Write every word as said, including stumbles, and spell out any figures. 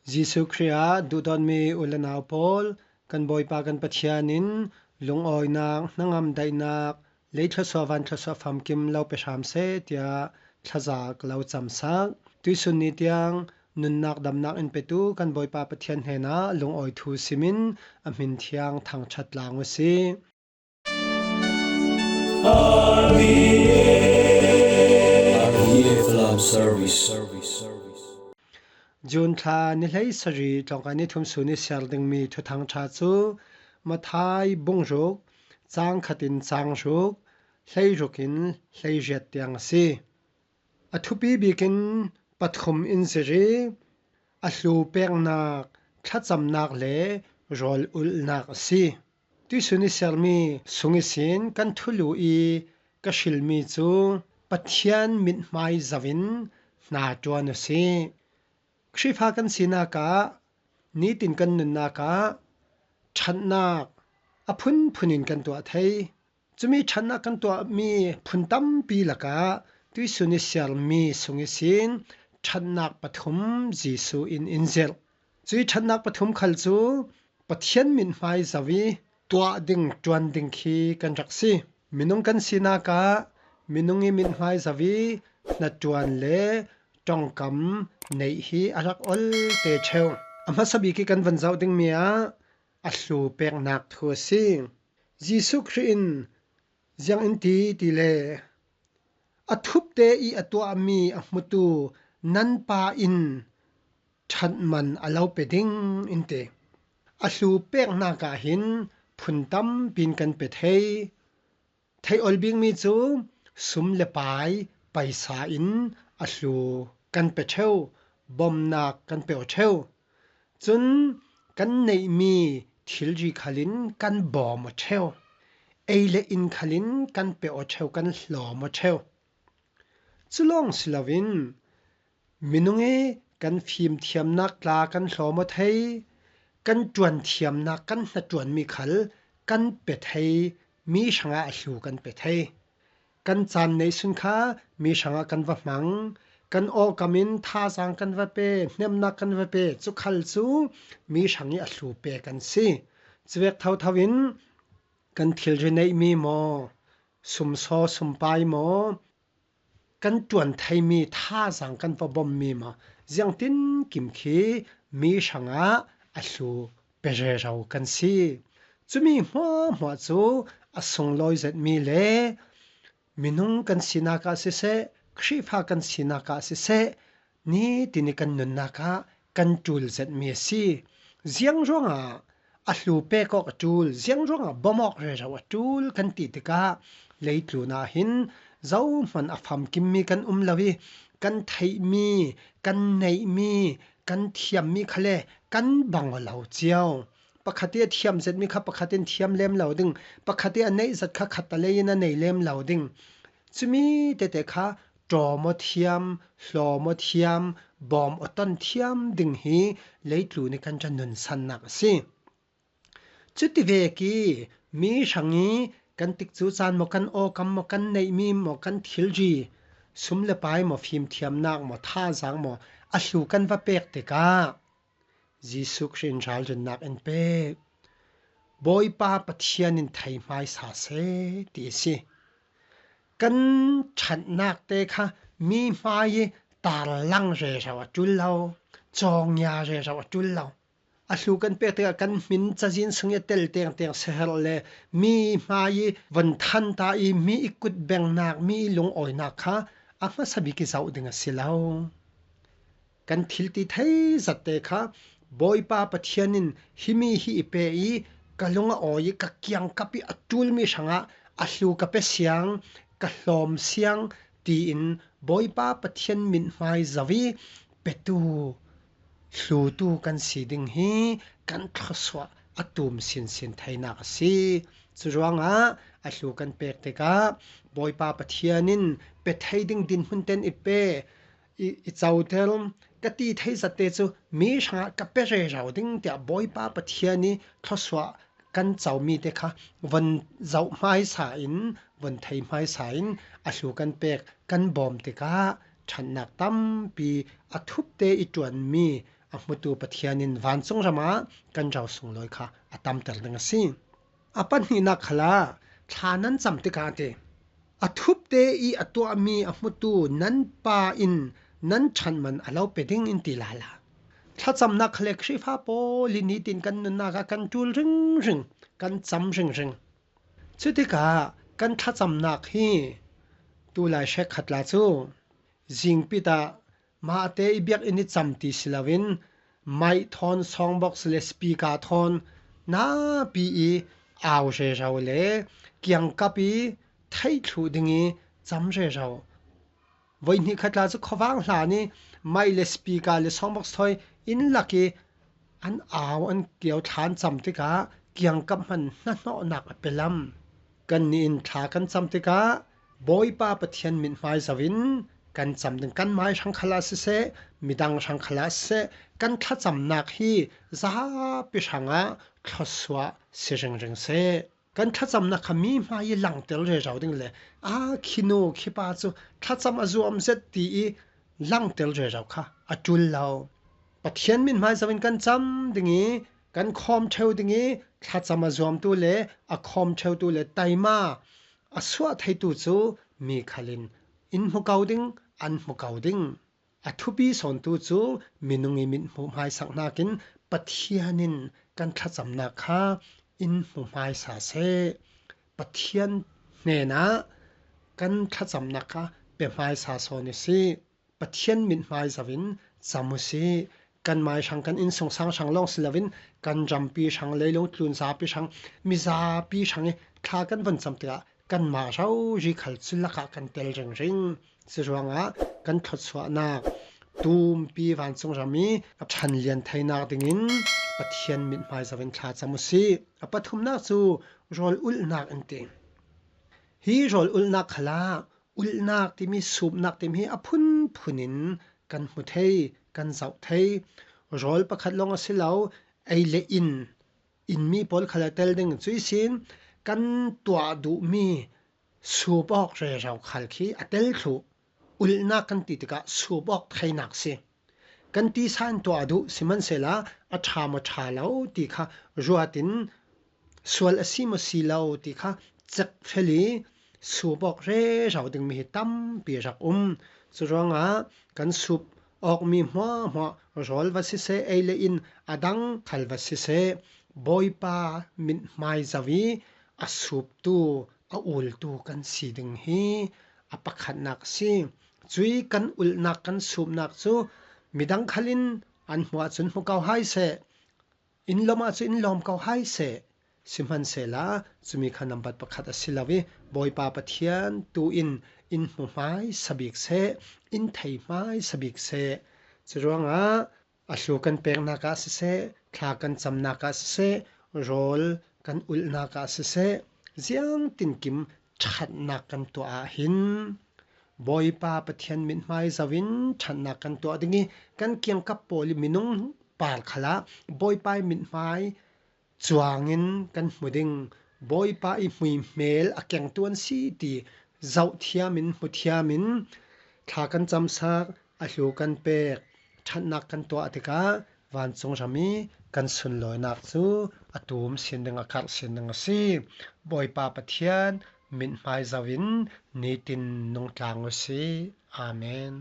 Jesuh Khrih ah duhdawtmi u le nau pawl, kan Bawipa kan Pathian in lungawinak, hnangam daihnak, lei thluasuah van thluasuah famkim lo pe hram seh tiah thlazak lo camsak. Tuihsun ni tiang nunnak damnak in petu kan Bawipa Pathian hnenah lungawi thu simin a hmin thiang thangṭhat lang u sih. R V A, R V A Falam Service. June thla ni hleisarih tlawngkai ni thum sun i siar dingmi thuthang ṭha cu Matthai bung ruk, cang khat in cang ruk, hlei ruk in hlei riat tiang a si. A thupi bikin pathum in zir i, a hlu peknak, thlacamnak le rawl ulhnak a si. Tuihsun i siarmi sung ihsin kan thulu i ka hrilmi cu Pathian mithmai zoh in hna ṭuan u sih. Khrihfa kan sinak ah, nitin kan nunnak ah ṭhatnak a phunphun in kan tuah thei. Cumi ṭhatnak kan tuahmi phun tampi lakah tuihsun i siarmi sung ihsin ṭhatnak pathum Jesuh in in zirh. Cui ṭhatnak pathum khal cu Pathian mithmai zoh i tuah ding, ṭuan ding khi kan rak si. Minung kan sinak ah minung i mithmai zoh i hnaṭuan le ṭongkam neih hi a rak ol te ṭheu. A hmasa bik i kan van zoh dingmi ah a hlu peknak thu a si. Jesuh Khrih in ziang in ti ti le, a thupte i a tuahmi a hmutu nan Pa in ṭhat man a lo pe ding in ti. A hlu peknak ah hin phun tampi in kan pe thei. Theih ol bikmi cu sum le pai, paisa in a hlu kan pe ṭheu, bawmnak kan pe aw ṭheu. Cun kan neihmi thilri khal in kan bawm aw ṭheu, ei le inn khal in kan pe aw ṭheu, kan hlawm aw ṭheu. Cu lawng si loin minung i kan fimthiamnak tla kan hlawm aw thei, kan ṭuanthiamnak kan hnaṭuanmi khal kan pe thei, mi hrangah a hlu kan pe thei. Kan caan neihsun kha mi hrangah kan va hmang, kan awkam in thazaang kan va pe, hnemnak kan va pe, cu khal cu mi hrang i a hlu pe kan si. Cuvek thotho in kan thilri neihmi maw, sumsaw sumpai maw, kan ṭuan theimi thazaang kan va bawmmi maw, ziangtinkim khi mi hrangah a hlu pe rero kan si. Cumi hmuahhmuah cu a sunglawi zetmi le minung kan sinak ah siseh, Khrihfa kan sinak ah siseh, nitin i kan nunnak ah kan ṭul zetmi a si. Ziang ruangah a hlu pek awk a ṭul, ziang ruangah bawm awk rero a ṭul kan ti tikah, leitlun ah hin zohhmanh a famkimmi kan um lo i, kan theihmi, kan neihmi, kan thiammi khal le kan bang aw lo cio. Pakhat i a thiam zetmi kha pakhat in thiam lem lo ding, pakhat i a neih zat kha khattalei in a nei lem lo ding. Cumi tete kha ṭawm aw thiam, hlawm aw thiam, bawm aw ton thiam ding hi leitlun i kan ṭan nunsannak a si. Cuti vek i mi hrang i kan tikcu caan maw, kan awkam maw, kan neihmi maw, kan thilri, sum le pai maw, fimthiamnak maw, thazaang maw, a hlu kan va pek tikah Jesuh Khrih in ralrinnak in pek. Bawipa Pathian in thei hmaisa seh ti a si. Kan ṭhatnak te kha mi hmai i tarlang rero a ṭul lo, cawngia rero a ṭul lo. A hlu kan pek tikah kan hmin cazin sung i a tel tengteng siher le mi hmai i von thanta i mi i kut bengnak, mi i lungawinak kha a hmasa bik i zoh ding a si lo. Kan thil ti thei zatte kha Bawipa Pathian in himi hi i pe i ka lung a awi i ka kiangkap i a ṭulmi hrangah a hlu ka pe siang, ka hlawm siang tiin Bawipa Pathian mithmai zoh i petu, hlutu kan si ding hi kan thluasuah a tum sinsin theinak a si. Curuangah a hlu kan pek tikah Bawipa Pathian in pe thei ding dinhmun ten i pe, i, i coter, ka ti thei zatte cu mi hrangah ka pe rero ding tiah Bawipa Pathian i thluasuah kan comi te kha von zoh hmaisa in, von thei hmaisa in a hlu kan pek, kan bawm tikah ṭhatnak tampi, a thupte i ṭuanmi, a hmutu Pathian in vancung ramah kan ro sunglawi kha a tamter ding a si. A pahnihnak khalah thla nan cam tikah a ti. A thupte i a tuahmi a hmutu nan Pa in nan ṭhat man a lo pe ding in ti lala. Thlacamnak kha le Khrihfa pawl i nitin kan nunnak ah kan ṭul ringring, kan cam ringring. Cutikah kan thlacamnak hi tulai hrekkhat la cu zingpit ah mahte i biakinn i cam ti si loin, maih thawn, songbox le speaker thawn napi i au rero le kiangkap i theih thluh ding i cam rero. Voi hnih khat la cu khuavang hlan i maih le speaker le songbox thawi inn lak i an au, an kio thla an cam tikah kiangkap hman hnahnawhnak a pe lam. Kannih in thla kan cam tikah Bawipa Pathian mithmai zoh in kan cam ding, kan mai hrang khalah siseh, midang hrang khalah siseh, kan thlacamnak hi zapi hrangah thluasuah si ringring seh. Kan thlacamnak kha mi hmai i langter rero ding le, a khinu khipa cu thlacam a zuam zet ti i langter rero kha a ṭul lo. Pathian mithmai zoh in kan cam ding i kan khawm ṭheu ding i thlacam a zuamtu le a khawm ṭheutu le taima a suah theitu cu mi khal in in hmu ko ding, an hmu ko ding. A thupi sawntu cu minung i mithmuh hmaisak hnakin Pathian in kan thlacamnak kha in hmu hmaisa seh. Pathian hnenah kan thlacamnak kha pe hmaisa sawn i si. Pathian mithmai zoh in cam u sih. Kan mai hrang, kan innsungsang hrang lawng si loin kan rampi hrang, leilung tlun zapi hrang, mi zapi hrang i thla kan vun cam tikah kanmah rori khal cu lakah kan tel ringring. Curuangah kan thluasuahnak tumpi vancung ram i a ṭhanlian theinak dingin Pathian mithmai zoh in thla cam u sih. A pathumnak cu rawl ulhnak in ti. Hi rawl ulhnak khalah ulhnak timi, supnak timi hi a phunphun in kan hmu thei, kan zoh thei. Rawl pakhat lawng a si lo, ei le in, in mi pawl khal a tel ding. Cuih sin kan tuah duhmi sup awk rero khal khi a tel thluh. Ulhnak kan ti tikah sup awk theinak si. Kan tisa in tuah duh sihmanhsehla a ṭha maw ṭha lo ti kha ruat in, sual a si maw si lo ti kha cekfel i sup awk rero dingmi hi tampi rak um. Curuangah kan sup awkmi hmuahhmuah rawl va siseh, ei le in a dang khal va siseh, Bawipa mithmai zoh i a suptu, a ultu kan si ding hi a pakhatnak a si. Cuih kan ulhnak, kan supnak cu midang khal in an hmuh ahcun hmu ko hai seh, in lawmh ahcun in lawm ko hai seh. Sihmanhsehla cumi kha nambat pakhat a si lo i Bawipa Pathian tu in in hmu hmaisa bik seh, in thei hmaisa bik seh. Curuangah a hlu kan peknak ah siseh, thla kan camnak ah siseh, rawl kan ulhnak ah siseh, ziangtinkim ṭhatnak kan tuah ah hin Bawipa Pathian mithmai zoh in ṭhatnak kan tuah ding i kan kiangkap pawl i minung par khalah Bawipa i mithmai cuangin kan hmu ding. Bawipa i hmuihmel a kengtu an si ti zoh thiam in, hmu thiam in, thla kan camsak, a hlu kan pek, ṭhatnak kan tuah tikah vancung ram i kan sunlawinak cu a tum sin ding, a karh sin ding a si. Bawipa Pathian mithmai zoh in nitin nungtlang u sih. Amen.